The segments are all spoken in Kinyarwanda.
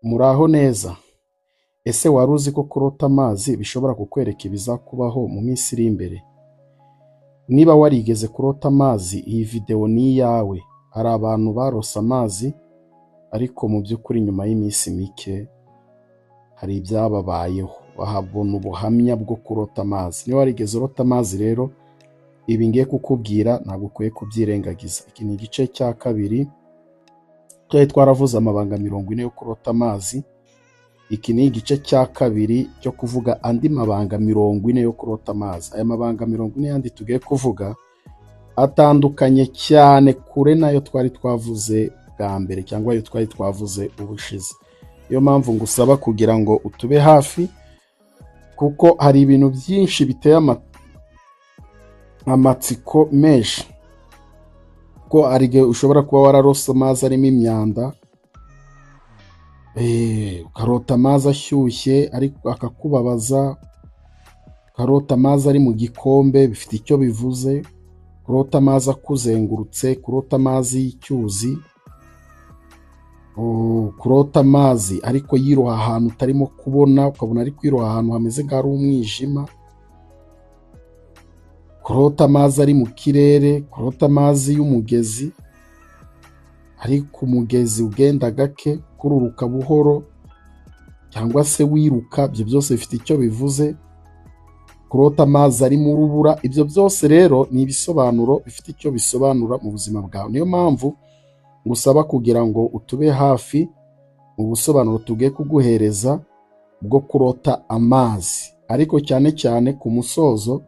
Muraho neza? Ese wari uzi ko kurota amazi bishobora kukwereka ibizakubaho mu minsi iri imbere? Niba warigeze kurota amazi, iyi videwo ni iyawe. Hari abantu barose amazi, ariko mu by'ukuri nyuma y'iminsi mike hari ibyababayeho, bahabona ubuhamya bwo kurota amazi. Niba warigeze urota amazi rero, ibi ngiye kukubwira ntabwo ukwiye kubyirengagiza. Iki ni igice cya kabiri, twari twaravuze amabanga 40 yo kurota amazi. Iki ni igice cya kabiri cyo kuvuga andi mabanga 40 yo kurota amazi. Aya mabanga 40 yandi tugiye kuvuga atandukanye cyane kure n'ayo twari twavuze bwa mbere cyangwa ayo twari twavuze ubushize. Niyo mpamvu ngusaba kugira ngo utube hafi, kuko hari ibintu byinshi biteye amatsiko menshi. Kuko hari igihe ushobora kuba wararose amazi arimo imyanda, ukarota amazi ashyushye ariko akakubabaza, ukarota amazi ari mu gikombe bifite icyo bivuze, kurota amazi akuzengurutse, kurota amazi y'icyuzi, kurota amazi ariko yiroha ahantu utarimo kubona, ukabona ari kwiroha ahantu hameze nk'aho ari umwijima, kurota amazi ari mu kirere, kurota amazi y'umugezi ariko umugezi ugenda gake, kururuka buhoro cyangwa se wiruka, ibyo byose bifite icyo bivuze. Kurota amazi ari mu rubura, ibyo byose rero ni ibisobanuro bifite icyo bisobanura mu buzima bwawe. Niyo mpamvu ngusaba kugira ngo utube hafi mu busobanuro tugiye kuguhereza bwo kurota amazi, ariko cyane cyane ku musozo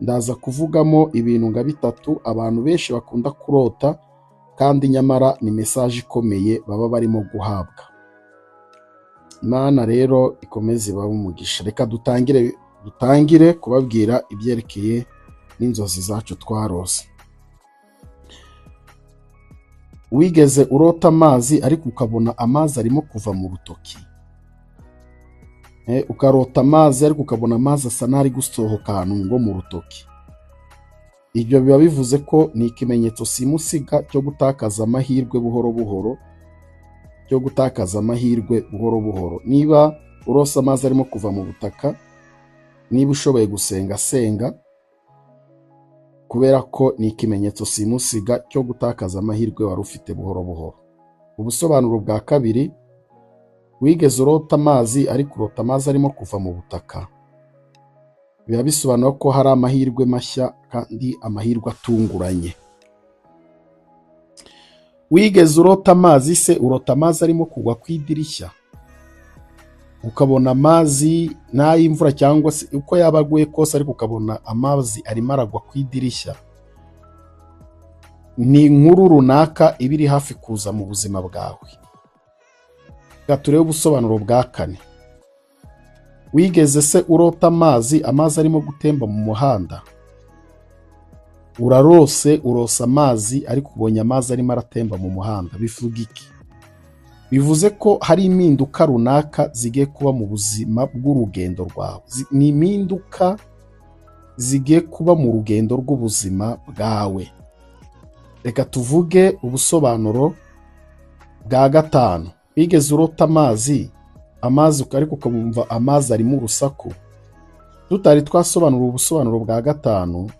ndaza kuvugamo ibintu nka bitatu abantu benshi bakunda kurota kandi nyamara ni message ikomeye baba barimo guhabwa. Imana rero ikomeze ibahe umugisha. Reka dutangire kubabwira ibyerekeye n'inzozi zacu twarose. Wigeze urota amazi ariko ukabona amazi arimo kuva mu rutoki? Ukarota amazi ariko ukabona amazi asa n'ari gusohoka ahantu ngo mu rutoki. Ibyo biba bivuze ko ni ikimenyetso simusiga cyo gutakaza amahirwe buhoro buhoro, cyo gutakaza amahirwe buhoro buhoro. Niba urose amazi arimo kuva mu butaka, niba ushoboye gusenga, senga, kubera ko ni ikimenyetso simusiga cyo gutakaza amahirwe wari ufite buhoro buhoro. Ubusobanuro bwa kabiri, wigeze urota amazi ariko urota amazi arimo kuva mu butaka, biba bisobanura ko hari amahirwe mashya kandi amahirwe atunguranye. Wigeze urota amazi se urota amazi arimo kugwa ku idirishya, ukabona amazi n'ay'imvura cyangwa se uko yaba aguye kose, ariko ukabona amazi arimo aragwa ku idirishya, ni inkuru runaka iba iri hafi kuza mu buzima bwawe. Reka turebe ubusobanuro bwa kane. Wigeze se urota amazi, amazi arimo gutemba mu muhanda? Urarose, urosa amazi ariko ubonye amazi arimo aratemba mu muhanda. Bivuga iki? Bivuze ko hari impinduka runaka zigiye kuba mu buzima bw'urugendo rwawe. Ni impinduka zigiye kuba mu rugendo rw'ubuzima bwawe. Reka tuvuge ubusobanuro bwa gatanu. Wigeze urota amazi, amazi ariko ukumva amazi arimo urusaku? Tutari twasobanura ubusobanuro bwa gatanu,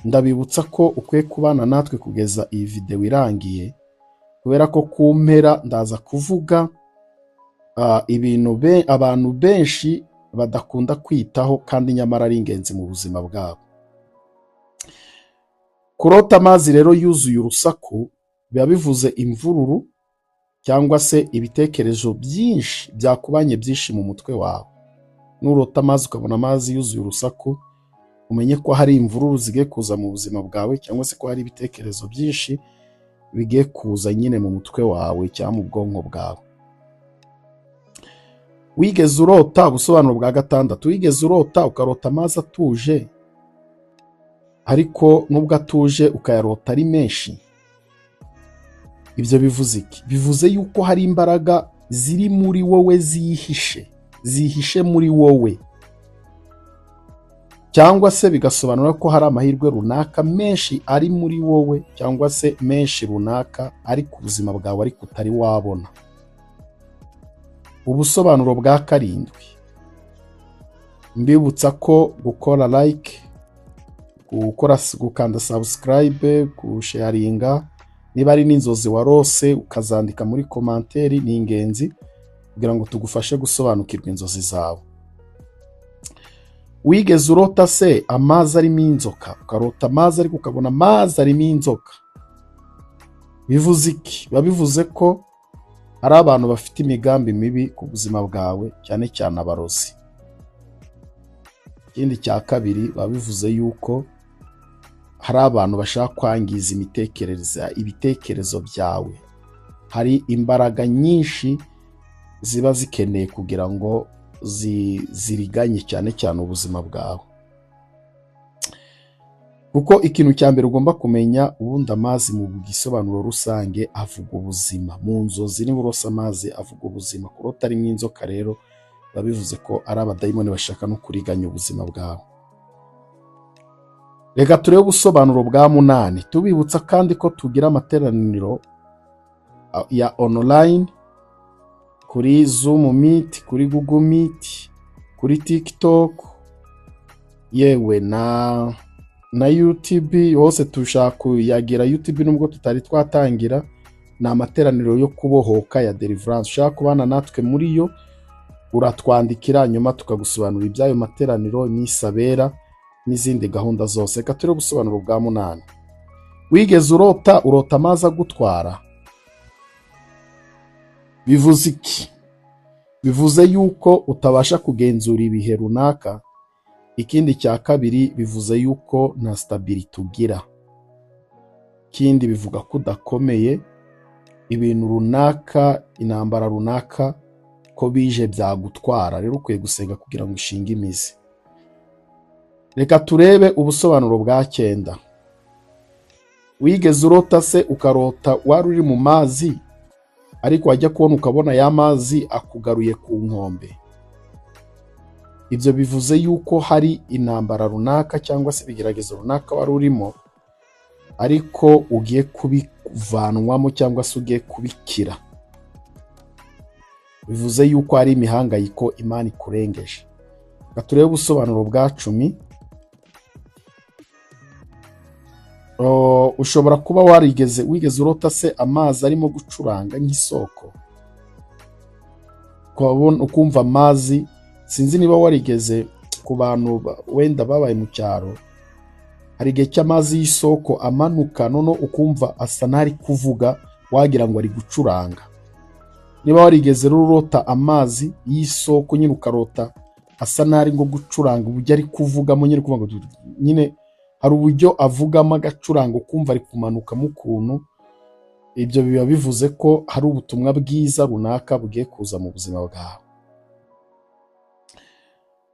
ndabibutsa ko ukwiye kubana natwe kugeza iyi videwo irangiye, kubera ko ku mpera ndaza kuvuga ibintu abantu benshi badakunda kwitaho kandi nyamara ari ingenzi mu buzima bwabo. Kurota amazi rero yuzuye urusaku biba bivuze imvururu cyangwa se ibitekerezo byinshi byakubanye byinshi mu mutwe wawe. Nurota amazi ukabona amazi yuzuye urusaku, umenye ko hari imvururu zigiye kuza mu buzima bwawe cyangwa se ko hari ibitekerezo byinshi bigiye kuza nyine mu mutwe wawe cyangwa mu bwonko bwawe. Wigeze urota, ubusobanuro bwa gatandatu, wigeze urota ukarota amazi atuje, ariko nubwo atuje ukayarota ari menshi? Ibyo bivuze iki? Bivuze yuko hari imbaraga ziri muri wowe zihishe, zihishe muri wowe, cyangwa se bigasobanura ko hari amahirwe runaka menshi ari muri wowe, cyangwa se menshi runaka ari ku buzima bwawe ariko utari wabona. Ubusobanuro bwa karindwi, mbibutsa ko gukora like, gukora, gukanda subscribe, gusharinga, niba ari n'inzozi warose ukazandika muri commentaire, ni ingenzi kugira ngo tugufashe gusobanukirwa inzozi zawe. Wigeze urota se amazi arimo inzoka? Ukarota amazi ariko ukabona amazi arimo inzoka, bivuze iki? Biba bivuze ko hari abantu bafite imigambi mibi ku buzima bwawe, cyane cyane abarozi. Ikindi cya kabiri, biba bivuze yuko hari abantu bashaka kwangiza imitekerereze, ibitekerezo byawe. Hari imbaraga nyinshi ziba zikeneye kugira ngo ziriganye cyane cyane ubuzima bwawe. Kuko ikintu cya mbere ugomba kumenya, ubundi amazi mu gisobanuro rusange avuga ubuzima. Mu nzozi niba urose amazi avuga ubuzima. Kurota arimo inzoka rero biba bivuze ko ari abadayimoni bashaka no kuriganya ubuzima bwawe. Reka turebe ubusobanuro bwa munani. Tubibutsa kandi ko tugira amateraniro ya online kuri Zoom Meet, kuri Google Meet, kuri TikTok, yewe na YouTube hose tushaka kuyagira YouTube nubwo tutari twatangira. Ni amateraniro yo kubohoka ya deliverance. Ushaka kubana natwe muri yo, uratwandikira, nyuma tukagusobanurira iby'ayo materaniro, iminsi abera n'izindi gahunda zose. Reka turebe ubusobanuro bwa munani. Wigeze urota amazi agutwara? Bivuze iki? Bivuze yuko utabasha kugenzura ibihe runaka. Ikindi cya kabiri, bivuze yuko nta stability ugira. Ikindi, bivuga ko udakomeye, ibintu runaka, intambara runaka ko bije byagutwara. Rero ukwiye gusenga kugira ngo ushinge imizi. Reka turebe ubusobanuro bwa cyenda. Wigeze urota se ukarota wari uri mu mazi, ariko wajya kubona ukabona ya mazi akugaruye ku nkombe? Ibyo bivuze yuko hari intambara runaka cyangwa se ibigeragezo runaka wari urimo, ariko ugiye kubivanwamo cyangwa se ugiye kubikira. Bivuze yuko hari imihangayiko Imana ikurengeje. Reka turebe ubusobanuro bwa 10. Ushobora kuba warigeze, wigeze urota se amazi arimo gucuranga nk'isoko, ukumva amazi? Sinzi niba warigeze, ku bantu wenda babaye mu cyaro, hari igihe cy'amazi y'isoko amanuka, noneho ukumva asa n'ari kuvuga, wagira ngo ari gucuranga. Niba warigeze rero urota amazi y'isoko nyine, ukarota asa n'ari ngo gucuranga, uburyo ari kuvugamo nyine, kuvuga ngo nyine hari uburyo avugamo agacuranga, ukumva ari kumanukamo ukuntu, ibyo biba bivuze ko hari ubutumwa bwiza runaka bugiye kuza mu buzima bwawe.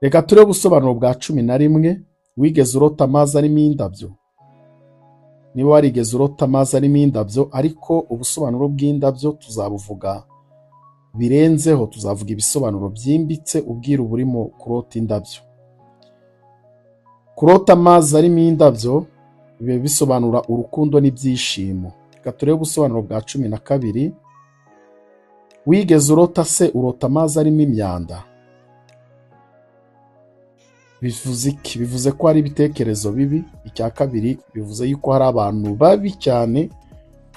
Reka turebe ubusobanuro bwa 11. Wigeze urota amazi arimo indabyo? Niba warigeze urota amazi arimo indabyo, ariko ubusobanuro bw'indabyo tuzabuvuga birenzeho, tuzavuga ibisobanuro byimbitse, ubwiru burimo kurota indabyo. Kurota amazi arimo indabyo biba bisobanura urukundo n'ibyishimo. Reka turebe ubusobanuro bwa 12. Wigeze urota se urota amazi arimo imyanda? Bivuze iki? Bivuze ko hari ibitekerezo bibi. Icya kabiri, bivuze yuko hari abantu babi cyane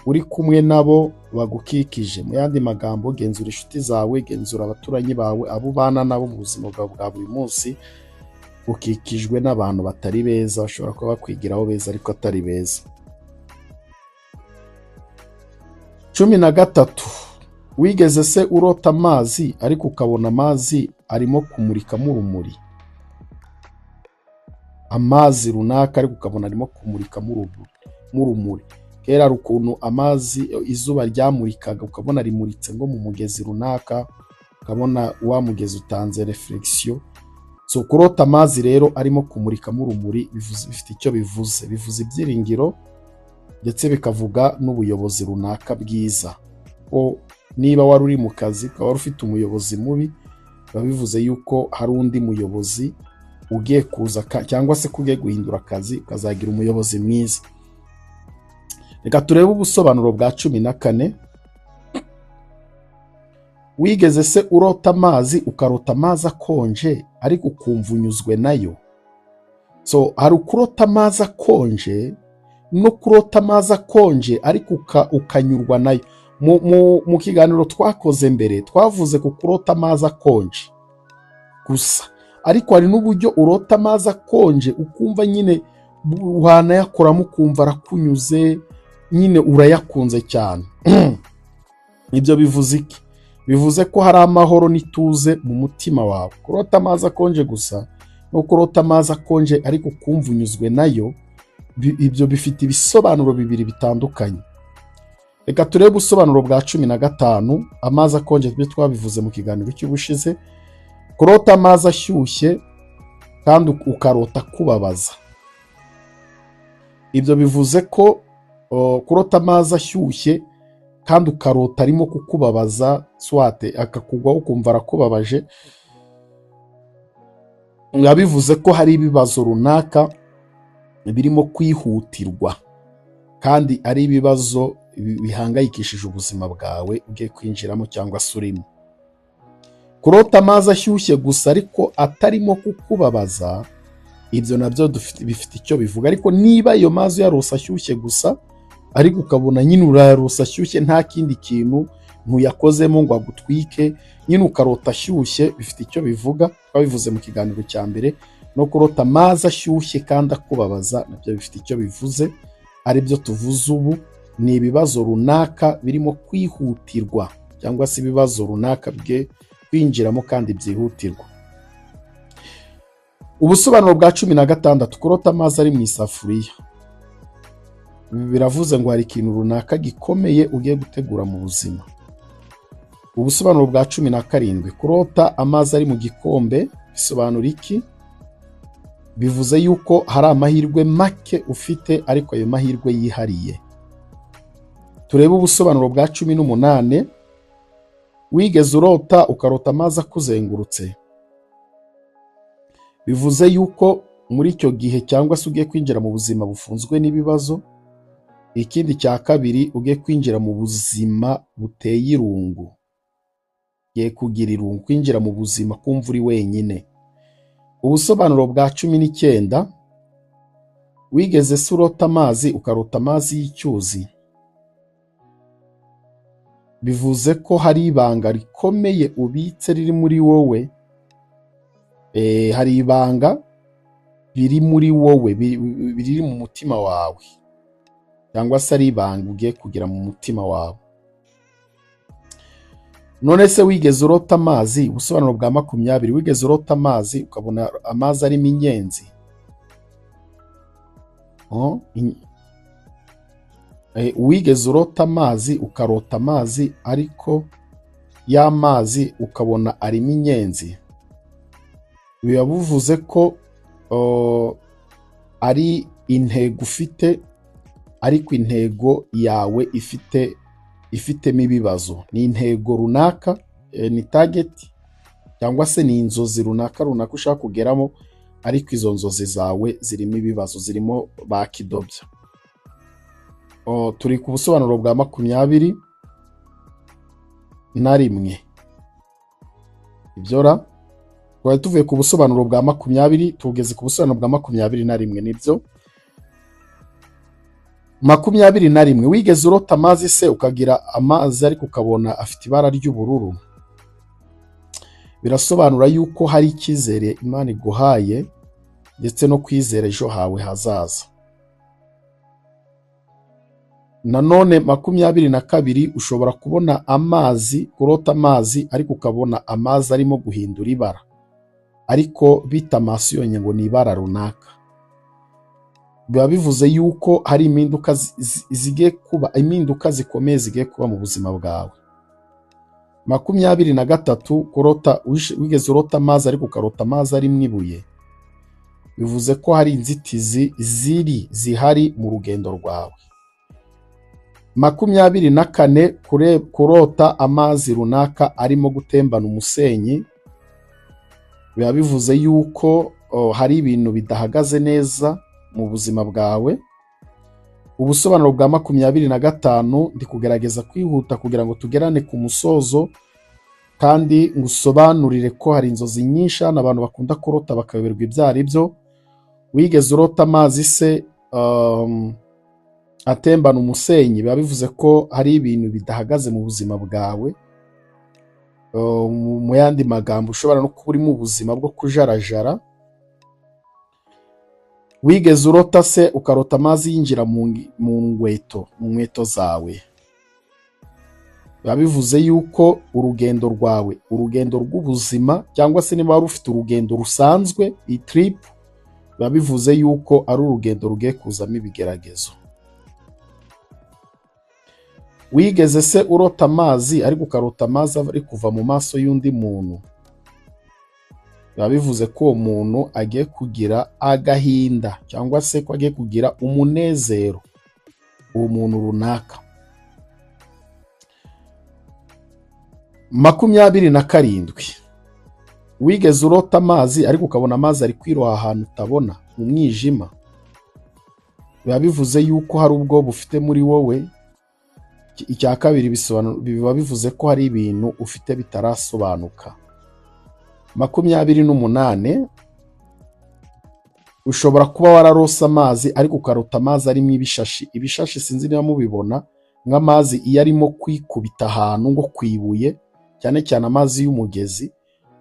uri kumwe nabo bagukikije. Mu yandi magambo, genzura inshuti zawe, genzura abaturanyi bawe, abo ubana nabo mu buzima bwawe bwa buri munsi. Ukikijwe n'abantu batari beza, bashobora kuba bakwigiraho beza ariko atari beza. 13. Wigeze se urota amazi ariko ukabona amazi arimo kumurikamo urumuri? Amazi runaka ariko ukabona arimo kumurikamo urumuri. Kera hari ukuntu amazi izuba ryamurikaga, ukabona rimuritse ngo mu mugezi runaka, ukabona wa mugezi utanze reflexion. So kurota amazi rero arimo kumurikamo urumuri bifite icyo bivuze. Bivuze ibyiringiro, ndetse bikavuga n'ubuyobozi runaka bwiza. Ko niba wari uri mu kazi ukaba wari ufite umuyobozi mubi, biba bivuze yuko hari undi muyobozi ugiye kuza, cyangwa se ko ugiye guhindura akazi ukazagira umuyobozi mwiza. Reka turebe ubusobanuro bwa 14. Wigeze se urota amazi, ukarota amazi akonje ariko ukumva unyuzwe nayo? So hari ukurota amazi akonje no kurota amazi akonje ariko ukanyurwa nayo. Mu kiganiro twakoze mbere twavuze ku kurota amazi akonje gusa, ariko hari n'uburyo urota amazi akonje ukumva nyine wanayakoramo, ukumva arakunyuze nyine, urayakunze cyane. Ibyo bivuze iki? Bivuze ko hari amahoro n'ituze mu mutima wawe. Kurota amazi akonje gusa no kurota amazi akonje ariko ukumva unyuzwe nayo, ibyo bifite ibisobanuro bibiri bitandukanye. Reka turebe ubusobanuro bwa 15. Amazi akonje byo twabivuze mu kiganiro cy'ubushize. Kurota amazi ashyushye kandi ukarota kubabaza, ibyo bivuze ko kurota amazi ashyushye kandi ukarota arimo kukubabaza, soit akakugwaho ukumva arakubabaje, biba bivuze ko hari ibibazo runaka birimo kwihutirwa kandi ari ibibazo bihangayikishije ubuzima bwawe ugiye kwinjiramo cyangwa se urimo. Kurota amazi ashyushye gusa ariko atarimo kukubabaza, ibyo nabyo bifite icyo bivuga. Ariko niba ayo mazi uyarose ashyushye gusa, ariko ukabona nyine urayarose ashyushye, nta kindi kintu ntuyakozemo ngo agutwike, nyine ukarota ashyushye, bifite icyo bivuga, twabivuze mu kiganiro cya mbere. No kurota amazi ashyushye kandi akubabaza nabyo bifite icyo bivuze, aribyo tuvuze ubu. Ni ibibazo runaka birimo kwihutirwa cyangwa se ibibazo runaka bwe kwinjiramo kandi byihutirwa. Ubusobanuro bwa 16: kurota amazi ari mu isafuriya. Ibi biravuze ngo hari ikintu runaka gikomeye ugiye gutegura mu buzima. Ubusobanuro bwa 17: kurota amazi ari mu gikombe bisobanura iki? Bivuze yuko hari amahirwe make ufite, ariko ayo mahirwe yihariye. Turebe ubusobanuro bwa 18: wigeze urota ukarota amazi akuzengurutse? Bivuze yuko muri icyo gihe cyangwa se ugiye kwinjira mu buzima bufunzwe n'ibibazo. Ikindi cya kabiri, ugiye kwinjira mu buzima buteye irungu, ugiye kugira irungu, kwinjira mu buzima kumva uri wenyine. Ubusobanuro bwa 19: wigeze se urota amazi, ukarota amazi y'icyuzi? Bivuze ko hari ibanga rikomeye ubitse riri muri wowe. Hari ibanga biri muri wowe, biri mu mutima wawe, cyangwa se ari ibanga ugiye kugira mu mutima wawe. None se wigeze urota amazi? Ubusobanuro bwa 20: wigeze urota amazi ukabona amazi arimo inyenzi? Oh, wigeze urota amazi, ukarota amazi ariko ya mazi ukabona arimo inyenzi? Biba bivuze ko ari intego ufite, ariko intego yawe ifitemo ibibazo. Ni intego runaka, ni target cyangwa se ni inzozi runaka runaka ushaka kugeramo, ariko izo nzozi zawe zirimo ibibazo, zirimo ba kidobya. Turi ku busobanuro bwa 21. Ibyo ra twari tuvuye ku busobanuro bwa 20, tugeze ku busobanuro bwa 21. Nibyo, 21: wigeze urota amazi se ukagira amazi ariko ukabona afite ibara ry'ubururu? Birasobanura yuko hari icyizere Imana iguhaye ndetse no kwizera ejo hawe hazaza. Nanone 22: ushobora kubona amazi, kurota amazi ariko ukabona amazi arimo guhindura ibara, ariko bitamasiyonye ngo ni ibara runaka. Biba bivuze yuko hari impinduka zigiye kuba, impinduka zikomeye zigiye kuba mu buzima bwawe. 23: kurota, wigeze urota amazi ariko ukarota amazi arimo ibuye? Bivuze ko hari inzitizi zihari mu rugendo rwawe. 24: kurota amazi runaka arimo gutembana umusenyi, biba bivuze yuko hari ibintu bidahagaze neza mu buzima bwawe. Ubusobanuro bwa 25, ndi kugerageza kwihuta kugira ngo tugerane ku musozo. Kandi ngusobanurire ko hari inzozi nyinshi hano abantu bakunda kurota bakayoberwa ibyo ari byo. Wigeze urota amazi se atembana umusenyi? Biba bivuze ko hari ibintu bidahagaze mu buzima bwawe. Mu yandi magambo, ushobora no kuba uri mu buzima bwo kujarajara. Wigeze urota se ukarota amazi yinjira mu nkweto zawe? Biba bivuze yuko urugendo rwawe, urugendo rw'ubuzima, cyangwa se niba wari ufite urugendo rusanzwe, iyi trip, biba bivuze yuko ari urugendo rugiye kuzamo ibigeragezo. Wigeze se urota amazi ariko ukarota amazi ari kuva mu maso y'undi muntu? Biba bivuze ko uwo muntu agiye kugira agahinda cyangwa se ko agiye kugira umunezero, uwo muntu runaka. 27, wigeze urota amazi ariko ukabona amazi ari kwiroha ahantu utabona mu mwijima? Biba bivuze yuko hari ubwoba ufite muri wowe. Icya kabiri, biba bivuze ko hari ibintu ufite bitarasobanuka. 28, ushobora kuba wararose amazi ariko ukarota amazi arimo ibishashi. Ibishashi, sinzi niba mubibona, nk'amazi iyo arimo kwikubita ahantu ngo ku ibuye, cyane cyane amazi y'umugezi,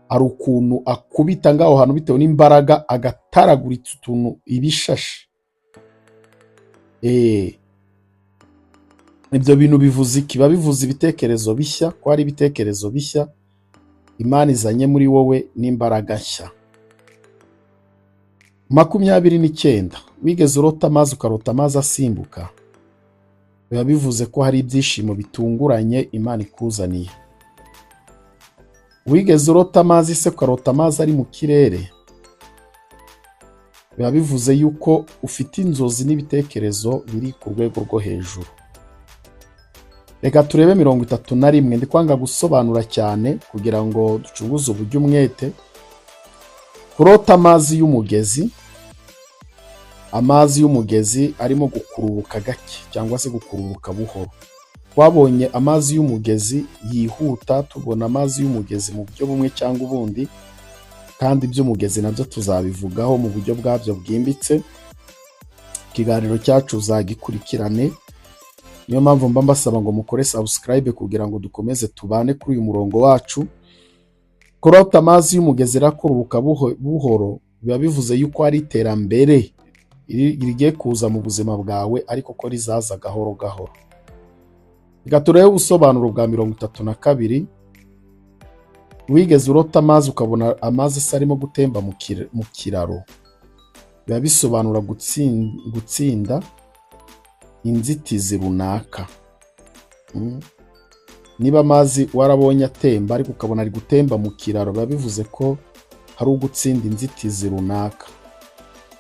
hari ukuntu akubita ngaho hantu bitewe n'imbaraga agataraguritsa utuntu, ibishashi. Ibyo bintu bivuze iki? Biba bivuze ibitekerezo bishya, ko hari ibitekerezo bishya Imana izanye muri wowe n'imbaraga nshya. 29, wigeze urota amazi ukarota amazi asimbuka? Biba bivuze ko hari ibyishimo bitunguranye Imana ikuzaniye. Wigeze urota amazi se ukarota amazi ari mu kirere? Biba bivuze yuko ufite inzozi n'ibitekerezo biri ku rwego rwo hejuru. Reka turebe 31. Ndi kwanga gusobanura cyane kugira ngo ducunguze uburyo umwete. Kurota amazi y'umugezi, amazi y'umugezi arimo gukururuka gake cyangwa se gukururuka buhoro. Twabonye amazi y'umugezi yihuta, tubona amazi y'umugezi mu buryo bumwe cyangwa ubundi, kandi iby'umugezi nabyo tuzabivugaho mu buryo bwabyo bwimbitse. Ikiganiro cyacu uzagikurikirane. Niyo mpamvu mba mbasaba ngo mukore subscribe kugira ngo dukomeze tubane kuri uyu murongo wacu. Kurota amazi y'umugezi arakururuka buhoro biba bivuze yuko hari iterambere rigiye kuza mu buzima bwawe, ariko ko rizaza gahoro gahoro. Reka turebe ubusobanuro bwa 32. Wigeze urota amazi ukabona amazi asa arimo gutemba mu kiraro? Biba bisobanura gutsinda inzitizi runaka. Niba amazi warabonye atemba ariko ukabona ari gutemba mu kiraro, biba bivuze ko hari ugutsinda inzitizi runaka.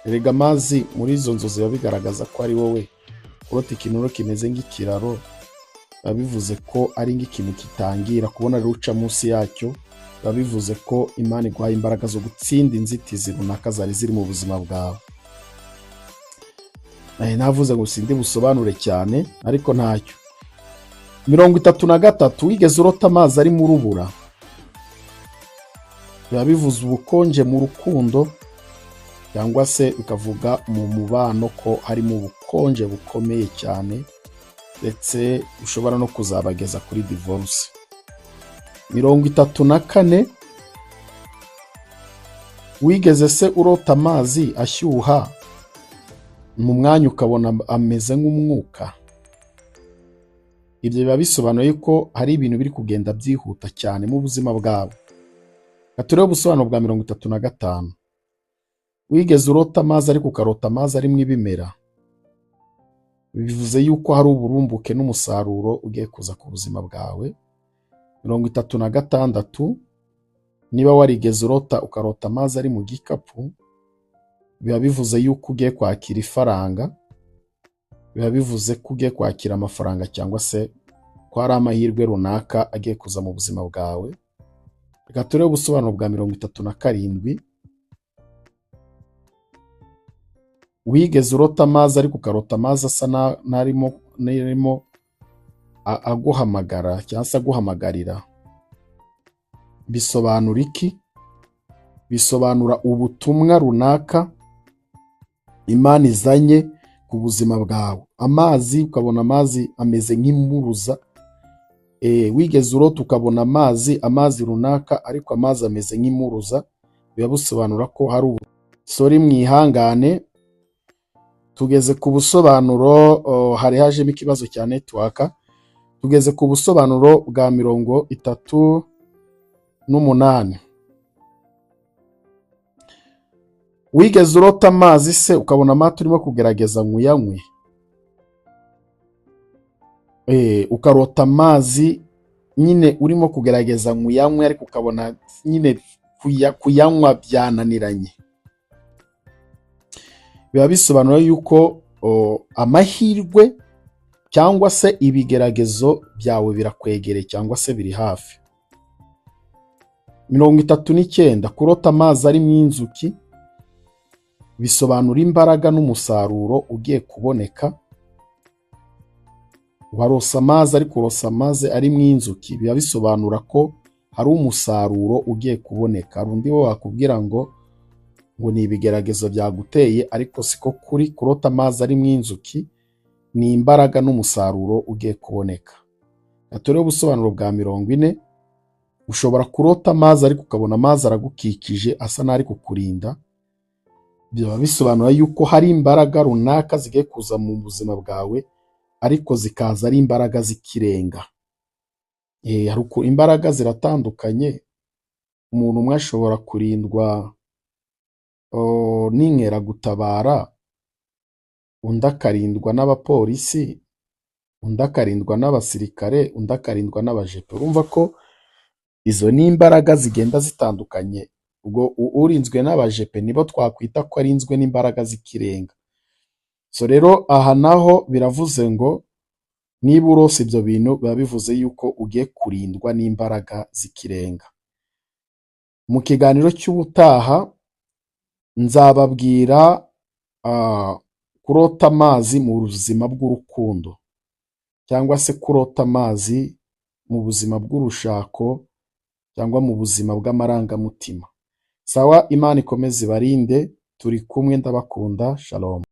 Erega amazi muri izo nzozi biba bigaragaza ko ari wowe. Kurota ikintu kimeze nk'ikiraro biba bivuze ko ari nk'ikintu kitangira kubona rero uca munsi yacyo, biba bivuze ko Imana iguhaye imbaraga zo gutsinda inzitizi runaka zari ziri mu buzima bwawe. Navuze ngo sindi busobanure cyane, ariko ntacyo. 33, wigeze urota amazi ari mu rubura? Biba bivuze ubukonje mu rukundo, cyangwa se bikavuga mu mubano ko harimo ubukonje bukomeye cyane, ndetse ushobora no kuzabageza kuri divorce. 34, wigeze se urota amazi ashyuha mu mwanya ukabona ameze nk'umwuka? Ibyo biba bisobanuye ko hari ibintu biri kugenda byihuta cyane mu buzima bwawe. Reka turebe ubusobanuro bwa 35. Wigeze urota amazi ariko ukarota amazi arimo ibimera? Bivuze yuko hari uburumbuke n'umusaruro ugiye kuza ku buzima bwawe. 36, niba warigeze urota ukarota amazi ari mu gikapu, biba bivuze yuko ugiye kwakira ifaranga, biba bivuze ko ugiye kwakira amafaranga cyangwa se ko hari amahirwe runaka agiye kuza mu buzima bwawe. Reka turebe ubusobanuro bwa 37. Wigeze urota amazi ariko ukarota amazi asa n'arimo aguhamagara cyangwa se aguhamagarira? Bisobanura iki? Bisobanura ubutumwa runaka Imana izanye ku buzima bwawe. Amazi, ukabona amazi ameze nk'impuruza. Wigeze urota ukabona amazi runaka, ariko amazi ameze nk'impuruza, biba bisobanura ko hari ubu. Sorry, mwihangane, tugeze ku busobanuro, hari hajemo ikibazo cya network. Tugeze ku busobanuro bwa 38. Wigeze urota amazi se ukabona amata urimo kugerageza ngo uyanywe? Ukarota amazi nyine urimo kugerageza ngo uyanywe, ariko ukabona nyine kuyanywa byananiranye. Biba bisobanura yuko amahirwe cyangwa se ibigeragezo byawe birakwegereye cyangwa se biri hafi. 39, kurota amazi arimo inzuki bisobanura imbaraga n'umusaruro ugiye kuboneka. Warose amazi ariko urosa amazi arimo inzuki, biba bisobanura ko hari umusaruro ugiye kuboneka. Hari undi wo wakubwira ngo ni ibigeragezo byaguteye, ariko siko kuri. Kurota amazi arimo inzuki ni imbaraga n'umusaruro ugiye kuboneka. Turebe ubusobanuro bwa 40. Ushobora kurota amazi ariko ukabona amazi aragukikije, asa n'ari kukurinda. Biba bisobanura yuko hari imbaraga runaka zigiye kuza mu buzima bwawe, ariko zikaza ari imbaraga z'ikirenga. Imbaraga ziratandukanye. Umuntu umwe ashobora kurindwa n'inkeragutabara, undi akarindwa n'abapolisi, undi akarindwa n'abasirikare, undi akarindwa n'abajepe. Urumva ko izo ni imbaraga zigenda zitandukanye. Ubwo urinzwe n'abajepe nibo twakwita ko arinzwe n'imbaraga z'ikirenga. So rero aha naho biravuze ngo niba urose ibyo bintu, biba bivuze yuko ugiye kurindwa n'imbaraga z'ikirenga. Mu kiganiro cy'ubutaha nzababwira kurota amazi mu buzima bw'urukundo, cyangwa se kurota amazi mu buzima bw'urushako, cyangwa mu buzima bw'amarangamutima. Sawa, Imana ikomeze ibarinde, turi kumwe, ndabakunda, shalom.